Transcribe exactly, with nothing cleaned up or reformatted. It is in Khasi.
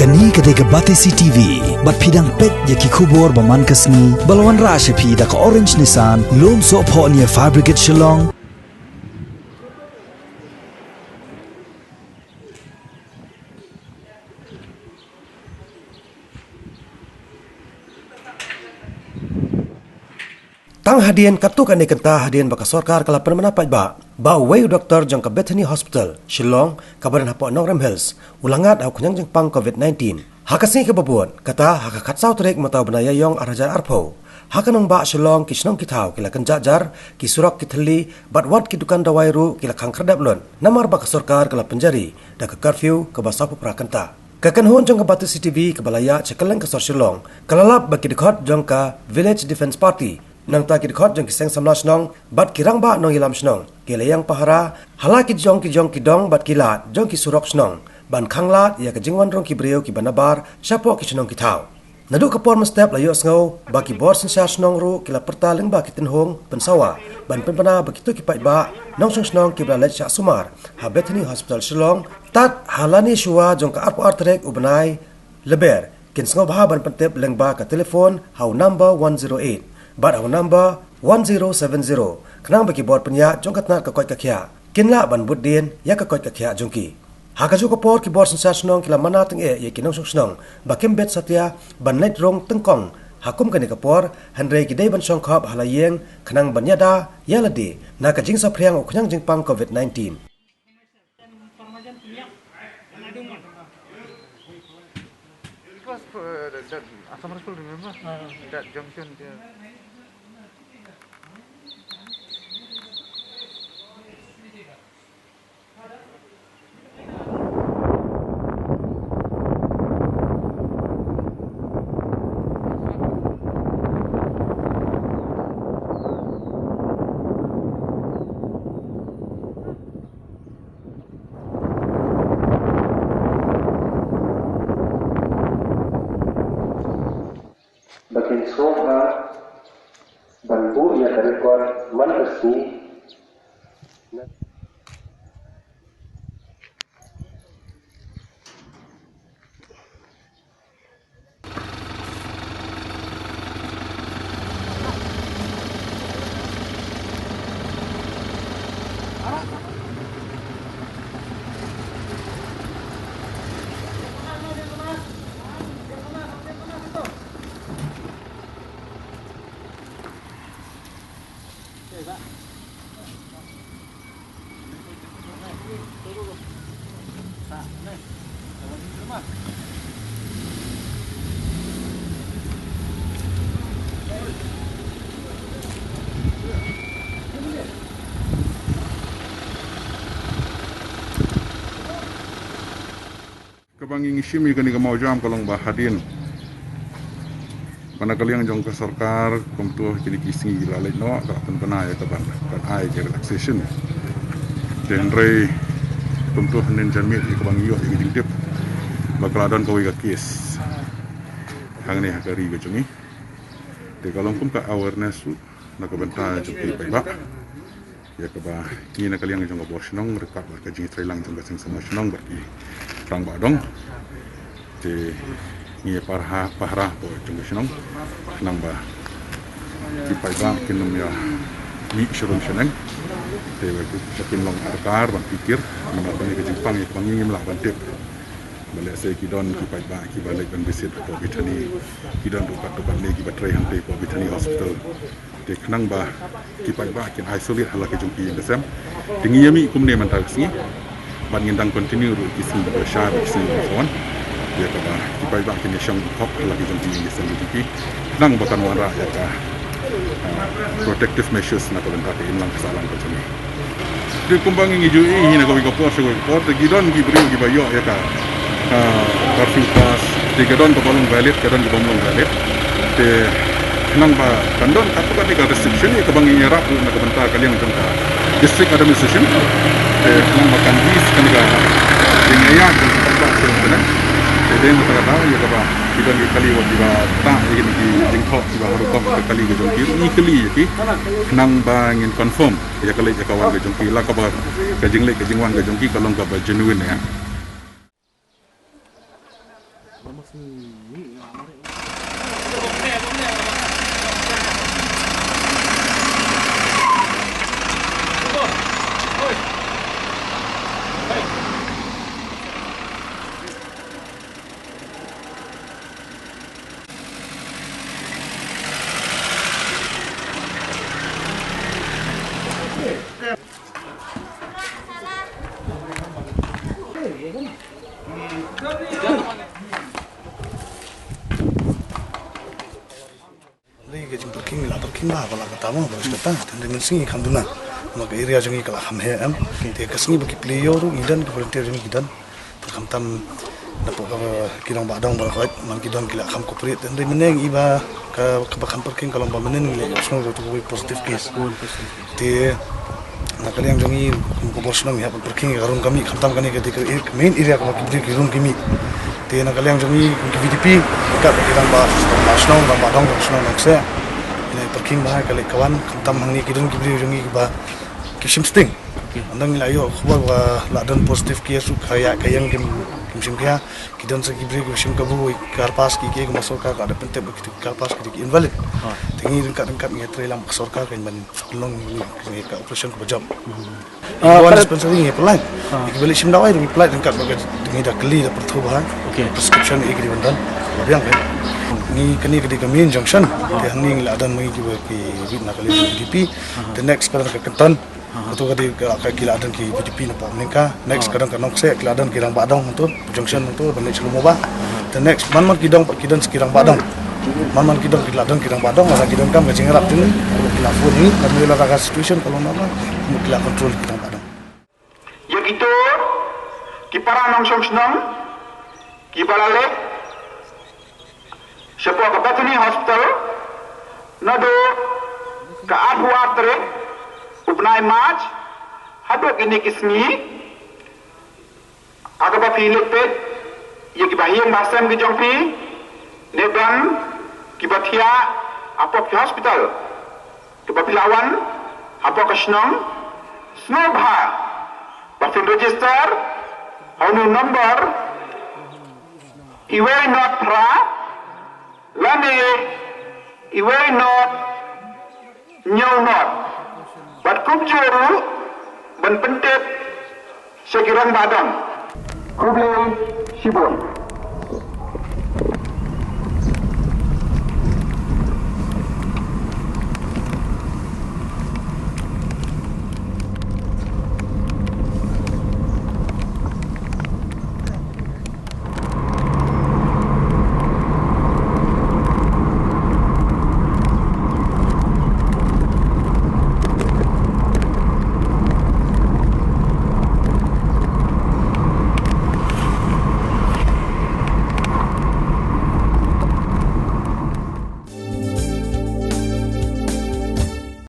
Kane ka dei ka Batesi T V, bad phi dang peit ïa ki khubor ba man ka sngi, ba la wanrah sha phi da ka Orange Nissan, Lumsohphoh near Fire Brigade Shillong. Tang hadien katto katne kynta hadien ba ka sorkar ka la pynbna paidbah ba uwei u doktor jong ka Bethany Hospital Shillong kaba don hapoh Nongrim Hills u la ngat ha u khñiang jingpang covid nineteen. Ha ka sngi kaba bud, kata ha ka khatsaw tarik mynta u bnai Ïaïong ar hajar arphew, ha ka nongbah Shillong ki shnong ki thaw ki la kynjah jar, ki surok ki thylli, bad wat ki dukan dawai ruh ki la khang khyrdep lut, namar ba ka sorkar ka la pynjari da ka curfew kaba sawphew phra kynta. Ka kynhun jong ka Batesi T V kaba la ïaid sha kylleng ka sor Shillong ka la lap ba ki dkhot jong ka Village Defence Party, nangta ki dkhot jong ki seng samla shnong bad ki rangbah nongïalam shnong ki la ïeng pahara ha la ki jong ki jong ki dong bad ki lad jong ki surok shnong, ban khanglad ïa ka jingwan rung ki briew kiba nabar shapoh ki shnong ki thaw. Naduh ka por mynstep la ïohsngew ba ki bor synshar shnong ruh ki la pyrta lyngba ki tynhung pynsawa ban pynbna ba kito ki paidbah nongshong shnong kiba la leit shah sumar ha Bethany Hospital Shillong, tad ha lane shuwa jong ka arphew ar tarik u bnai Lber, kin sngewbha ban pyntip lyngba ka telephone ha u number one zero eight bad ha u number one zero seven zero, khnang ba ki bor pynïaid jong ka tnat ka koit ka khiah kin lah ban bud dien ïa ka koit ka khiah jong ki. Ha kajuh ka por ki bor synshar shnong ki la mana tyngeh ïa ki nongshong shnong ba kim bit satia ban leit rung tyngkong ha kum kane ka por, hynrei ki dei ban shong khop ha la ïing khnang ban ïada ïa lade na ka jingsaphriang u khñiang jingpang covid nineteen. It was, uh, that, that Assam Rifle, remember? That junction there. Ba kin sngewbha ban buh ïa ka record man ka sngi. Kaba ngi ngi shim ïa kane ka mawjam ka long ba hadien ba na ka liang jong ka sorkar kumto kine ki sngi la leit noh ka la pynbna ïa ka ban, ban ai ka relaxation. Te hynrei kumto hynnin janmiet ïa kaba ngi ïoh ïa ka jingtip ba ka la don kawei ka case hangne ha ka ri ka jong ngi. Te ka long kum ka awareness ruh na ka bynta jong ki paidbah. Ïa kaba ngi na ka liang jong ka bor shnong ryngkat bad ka jingïatreilang jong ka seng samla shnong bad ki rangbah dong. Te ngi pahara, pahara hapoh jong ka shnong khnang ba ki paidbah kin ym ïa mih sharum shaneng. Te ba kin long adkar ban pyrkhat namar kane ka jingpang ïa kaba ngi ngim lah ban tip. Ba lehse ki don ki paidbah kiba leit ban visit hapoh Bethany, ki don ruh katto katne kiba trei hangtei hapoh Bethany Hospital. Te khnang ba ki paidbah kin isolate ha la ka jong ki ïing ka sem. Te ngi ïa mih kumne mynta ka sngi. Bad ngin dang continue ruh ki sngi ba shai bad ki sngi ba wan. Ïa kaba ki paidbah kin ïa shong khop ha la ka jong ki ïing ka sem ka jong ki. Khnang ba kan wanrah ïa ka, ah, protective measures na ka bynta ka imlang ka sahlang ka jong ngi. Te kumba ngi ju ïohi na kawei ka por sha kawei ka por, te ki don ki briew kiba ïoh ïa ka, ah, curfew pass, te ka don kaba long valid, ka don kaba ym long valid. Te khnang ba kan don katto katne ka restriction ïa kaba ngi ïarap ruh na ka bynta ka liang jong ka district administration. Te khnang ba kan ease kane ka jingïaid jong ka bynta ka liang. Te dei na kata ka daw ïa kaba ki don ki kali wat kiba tah ïa kine ki jingthoh kiba ha rukom ka kali ka jong ki, ngi kali ïa ki khnang ba ngin confirm ïa ka leit ïa ka wan ka jong ki, la kaba ka jingleit ka jingwan ka jong ki ka long kaba genuine ïa. Ri ka jingpyrkhing la pyrkhing ba ba la kata mo ba la kata. Tang dei mynsngi kham duna. Ma ka area jong ngi ka la kham heh em. Te ka sngi ba ki plie ïoh ruh ngi don ki volunteer jong ngi ki don. Te khamtam na pok ka ki nong ba dong ba la khot man ki don ki la kham cooperate. Tang dei mynne ngi ba ka ka ba kham pyrkhing ka long ba mynne ngi leh ka sngew ka tu ka positive case. Te na ka liang jong ngi kum ka bor shnong ïa pyrkhing ka rung ka mih khamtam kane ka dei ka main area kaba ki briew ki rung ki mih. Te na ka liang jong ngi kum ki V D P ka ki dang ba ba shnong dang ba dong dang shnong dang se. Ina pyrkhing ba ka leh ka wan khamtam hangne ki don ki briew jong ngi ba ki shim sting. Anda ngi la ïoh khubor ba la don positive case ka ïa ka ïeng kim kim shim ka ki don sa ki briew ki shim kabu ka karpas ki ki ma sorkar ka da pyntip ba ki karpas ki ki invalid. Te ngi ryngkat ryngkat ngi trei lang ka sorkar ka ban long ngi ka operation ka ba jop. Ah, wan dispensary ngi apply. Ki beli shim dawai ngi apply ryngkat ba ngi da kli da perthu ba. Prescription e ki di ban don. Ba biang kan. Ngi kani ka di ka main junction. Te hangne ngi la don ngi ki ba ki bit na kali V D P. The next ka ka kenton. Atu ka di ka ki la don ki V D P na pom ningka. Next ka don ka nongse ki la don ki rang ba dong tu. Junction tu ban next lumo ba. The next man man ki dong ki don ki rang ba dong. Man man ki dong ki la don ki rang ba dong la ki don kam ka jingrap tin. Ki la phone ni kan la ka situation ka long na ba. Ki la control ki rang ba dong. Ïa kito ki para nongshong shnong ki ba la leit shapoh ka Bethany Hospital naduh ka arphew ar tarik u bnai March haduh kine ki sngi. Ha kaba phi leit peit ïa ki bahaïing bahasem ki jong phi ne don ki ba thiah hapoh ki hospital. Ki ba phi la wan hapoh ka shnong sngewbha ba phin register ha u number iwei not phra lane iwei not hynñiew not. Bad kumjuh ruh ban pyntip sha ki rangbah dong. Khublei shibun.